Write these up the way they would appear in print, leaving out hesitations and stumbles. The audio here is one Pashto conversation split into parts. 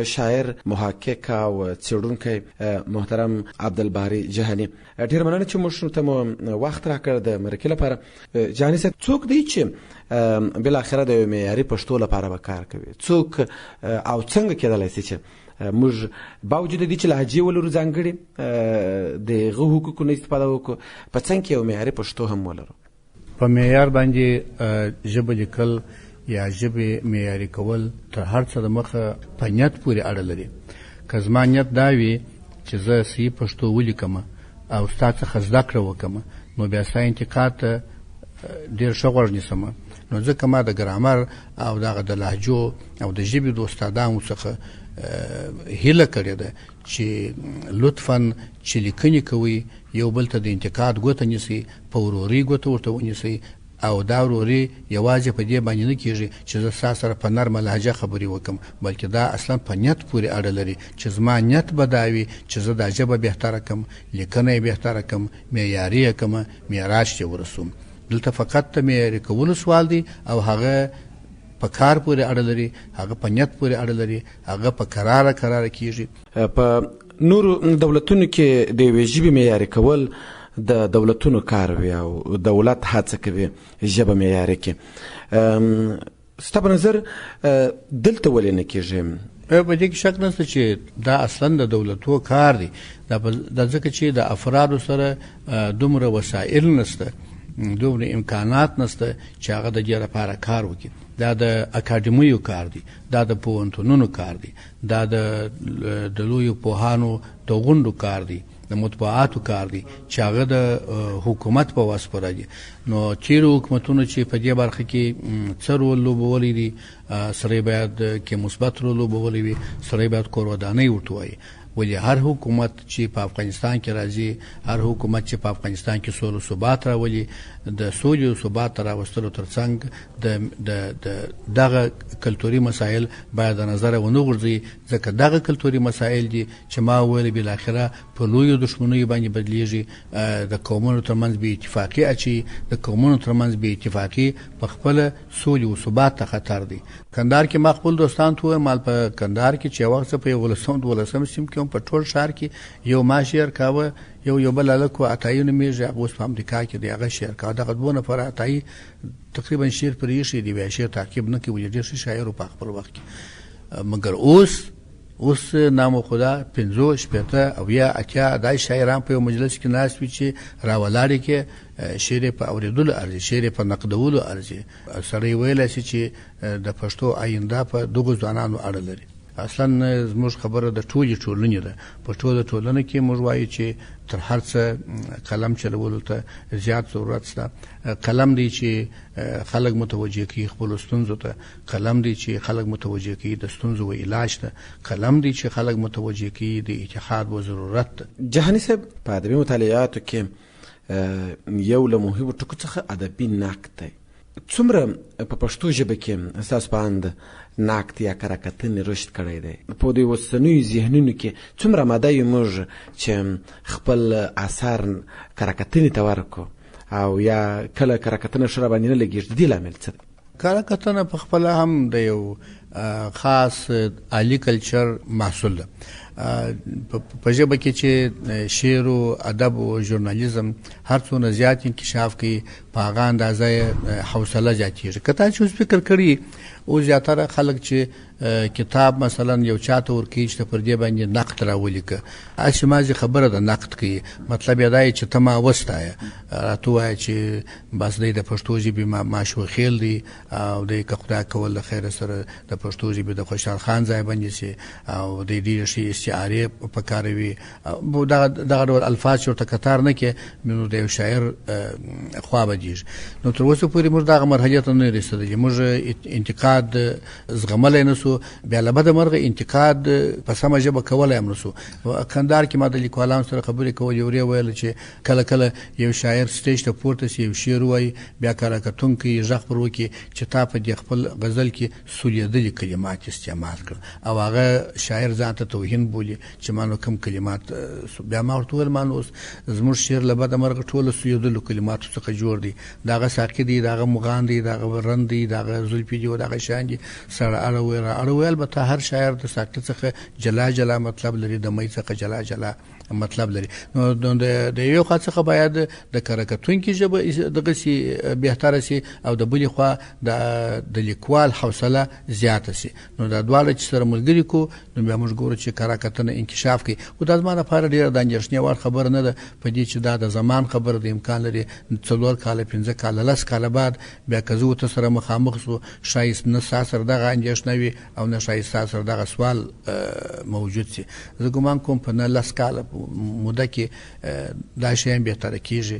شاعر، محقق او څېړونکی محترم عبدالباري جهاني، ډېره مننه چې موږ ته مو وخت راکړ د مرکې لپاره. جهاني صاحب، څوک دی چې بالاخره د یو معیاري پښتو لپاره به کار کوي؟ څوک او څنګه کېدلی شي چې موږ باوجود دې چې لهجې ولرو، ځانګړي د هغه حقوقو نه استفاده وکړو، په څنګ کې یو معیاري پښتو هم ولرو؟ په معیار باندې ژبه لیکل یا ژبې معیاري کول تر هر څه د مخه په نیت پورې اړه لري. که زما نیت دا وي چې زه صحیح پښتو ولیکم او ستا څخه زده کړه وکړم، نو بیا ستا انتقاد ته ډېر ښه غوږ نیسم. نو ځکه ما د ګرامر او دغه د لهجو او د ژبې د استادانو څخه هیله کړې ده چې لطفا چې لیکنې کوئ، یو بل ته د انتقاد ګوته نیسئ، په ورورۍ ګوته ورته ونیسئ. او دا وروري یوازې په دې باندې نه کېږي چې زه ستا سره په نرمه لهجه خبرې وکړم، بلکې دا اصلا په نیت پورې اړه لري چې زما نیت به دا وي چې زه دا ژبه بهتره کړم، لیکنه یې بهتره کړم، معیاري یې کړم، معراج ته یې ورسوم. دلته فقط د معیاري کولو سوال دی او هغه په کار پورې اړه لري، هغه په نیت پورې اړه لري، هغه په کراره کراره کېږي. په نورو دولتونو کې د یوې ژبې معیاري کول د دولتونو کار وي او دولت هڅه کوي ژبه معیاري کړي. ستا په نظر دلته ولې نه کېږي؟ په دې کې شک نشته چې دا اصلا د دولتو کار دی. دا ځکه چې د افرادو سره دومره وسایل نشته، دومره امکانات نشته چې هغه د دې لپاره کار وکړي. دا د اکاډمیو کار دی، دا د پوهنتونونو کار دی، دا د لویو پوهانو د غونډو کار دی، د مطبوعاتو کار دی چې هغه د حکومت په واسطه راځي. نو تیرو حکومتونو چې په دې برخه کې څه رول لوبولی دی، سړی باید کې مثبت رول لوبولی وي، سړی باید کورودانۍ ورته وایي. ولې هر حکومت چې په افغانستان کې راځي، هر حکومت چې په افغانستان کې سوله او ثبات راولي، د سولې او ثبات راوستلو ترڅنګ د دغه کلتوري مسایل باید د نظره ونه غورځوي، ځکه دغه کلتوري مسایل دي چې ما وویل بالاخره په لویو دښمنیو باندې بدلیږي، د قومونو ترمنځ بې اتفاقي اچوي، د قومونو ترمنځ بې اتفاقي په خپله سولې او ثبات ته خطر دی. کندهار کې ما خپل دوستان ته وویل، مال په کندهار کې چې یو وخت زه په یولسم دولسم سیم کې وم، په ټول ښار کې یو ما شعر کاوه، یو بل هلک و عطایي نومېږي، هغه اوس په امریکا کې دی، هغه شعر کاوه. دغه دوه نفره عطایي تقریبا شعر پرې ایښی دی، بیا شعر تعقیب نه کوي، ولې ډېر ښه شاعر و په خپل وخت کې. مګر اوس نام خدا 50، 60 او یا 80 داسې شاعران په یو مجلس کې ناست وي چې راولاړې کې شعر یې په اورېدلو ارزي، شعر یې په نقدولو ارزي. سړی ویلی شي چې د پښتو آینده په دغو ځوانانو اړه لري. اصلا زموږ خبره د ټولې ټولنې ده. په ټوله ټولنه کې موږ وایو چې تر هر څه قلم چلولو ته زیات ضرورت شته. قلم دی چې خلک متوجه کوي خپلو ستونزو ته، قلم دی چې خلک متوجه کوي د ستونزو و علاج ته، قلم دی چې خلک متوجه کوي د اتحاد و ضرورت ته. جهاني صاحب، په ادبي مطالعاتو کې یو له مهمو ټکو څخه ادبي نقد دی. څومره په پښتو ژبه کې ستاسو په اند نقد یا کره کتنې رشد کړی دی؟ په دې اوسنیو ذهنونو کې څومره آماده یو موږ چې خپل اثر کره کتنې ته ورکړو، او یا کله کره کتنه ښه راباندې نه لګېږي، د دې لامل څه دی؟ کره کتنه په خپله هم د یو خاص عالي کلچر محصول ده. په ژبه کې چې شعر و ادب و ژورنالیزم هر څونه زیات انکشاف کوي، په هغه اندازه یې حوصله زیاتېږي. که تا چې اوس فکر کړي، اوس زیاتره خلک چې کتاب مثلا یو چاته ورکوي چې ته پر دې باندې نقد راولیکه، هسې مازې خبره ده نقد کوي، مطلب یې دا دی چې ته ما وستایه، راته ووایه چې بس دی د پښتو ژبې ماشوخېل دی، او دی که خدای کول له خیره سره د پښتو ژبې د خوشحال خان ځای به نیسي، او دی ډېرې ښې استعارې په کاروي، او دغه ډول الفاظ چې ورته کتار نه کړې، نو د یو شاعر خوا بدېږي. نو تر اوسه پورې موږ دغه مرحلې ته نه یو رسېدلي، موږ انتقاد زغملی نه شو، بیا له بده مرغه انتقاد په سمه ژبه کولی هم نه شو. کندهار کې ما د لیکوالانو سره خبرې کولې، یو ورې ویل چې کله کله یو شاعر سټیج ته پورته شي، یو شعر ووایي، بیا کره کتونکی غږ پر وکړي چې تا په دې خپل غزل کې سولېدلي کلمات استعمال کړل، او هغه شاعر ځان ته توهین بولي چې ما نو کوم کلمات، بیا ما ورته وویل ما نو اوس زموږ شعر له بده مرغه ټوله سولېدلو کلماتو څخه جوړ دی، د هغه ساقي دی، د هغه مغان دی، د هغه رند دی، د هغه زلفي دی، او د هغه شیان دي، سړه اړوي را اړه ووایي. البته هر شاعر د ساقي څخه جلا جلا مطلب لري، د مۍ څخه جلا جلا مطلب لري. نو د یوې خوا څخه باید د کره کتونکي ژبه دغه سي بهتره سي او د بلې خوا د لیکوال حوصله زیاته سي. نو دا دواړه چې سره ملګري کو، نو بیا موږ ګورو چې کره کتنه انکشاف کوي. خو دا زما لپاره ډېره د اندېښنې وړ خبره نه ده، په دې چې دا د زمان خبره ده. امکان لري 4 کاله، 5 کاله، 10 کاله بعد بیا که زه ورته سره مخامخ شو، ښایي نه ستا سره دغه اندېښنه وي او نه ښایي ستا سره دغه سوال موجود شي. زه ګمان کوم په نه 10 کاله موده کې دا شیان بهتره کېږي،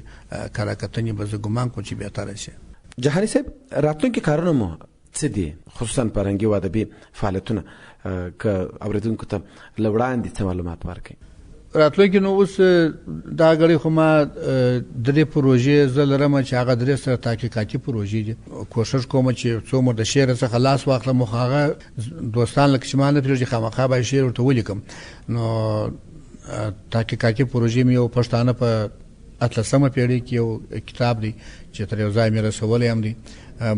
کره کتنې به زه ګمان کوم چې بهتره شي. جهاني صاحب، راتلونکي کارونه مو څه دي، خصوصا فرهنګي او ادبي فعالیتونه، که اورېدونکو ته له وړاندې څه معلومات ورکړئ؟ راتلونکي نو اوس دا غړي خو ما 3 پروژې زه لرم چې هغه 3 سره تحقیقاتي پروژې دي. کوشش کوم چې څو مو د شعر څخه لاس واخلم، خو هغه دوستان لکه چې ما نه پرېږدي خامخا باید شعر ورته ولیکم. نو تحقیقاتي پروژې مې یو پښتانه په 18مه پیړۍ کې یو کتاب دی چې تر یو ځای مې رسولی هم دی.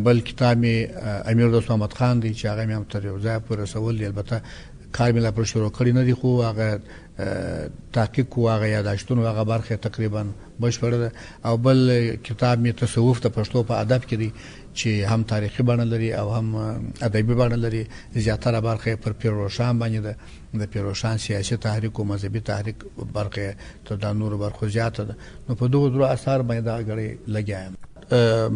بل کتاب مې امیر دوست محمد خان دی چې هغه مې هم تر یو ځای پورې رسولی دی. البته کار مې لا پر شروع کړی نه دی، خو هغه تحقیق و هغه یاداشتونو هغه برخه تقریبا بشپړه ده. او بل کتاب مې تصوف د پښتو په ادب کې دی چې هم تاریخي بڼه لري او هم ادبي بڼه لري. زیاتره برخه یې پر پیر روښان باندې ده، د پیر روښان سیاسي تحریک او مذهبي تحریک برخه تر دا نورو برخو زیاته ده. نو په دغو درو اثارو باندې دغه ګړۍ لګیا یم.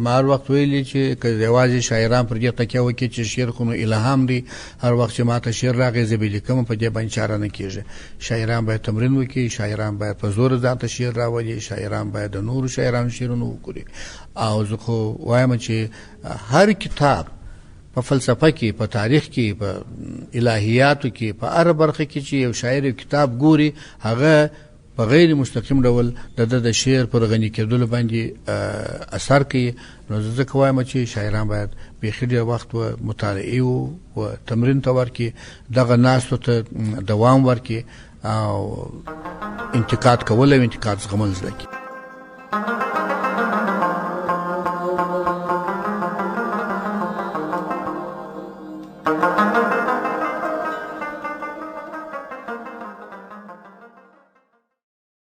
ما هر وخت ویلي چې که یوازې شاعران پر دې تکیه وکړي چې شعر خو نو الهام دی، هر وخت چې ما ته شعر راغی زه به لیکم، په دې باندې چاره نه کېږي. شاعران باید تمرین وکړي، شاعران باید په زور ځان ته شعر راولي، شاعران باید د نورو شاعرانو شعرونه وګوري. او زه خو وایم چې هر کتاب په فلسفه کې، په تاریخ کې، په الهیاتو کې، په هره برخه کې چې یو شاعر یو کتاب ګوري، هغه په غیر مستقیم ډول د ده د شعر پر غني کېدلو باندې اثر کوي. نو زه ځکه وایم چې شاعران باید بیخي ډېر وخت و مطالعې و تمرین ته ورکړي، دغه ناستو ته دوام ورکړي او انتقاد کول او انتقاد زغمل زده کړي.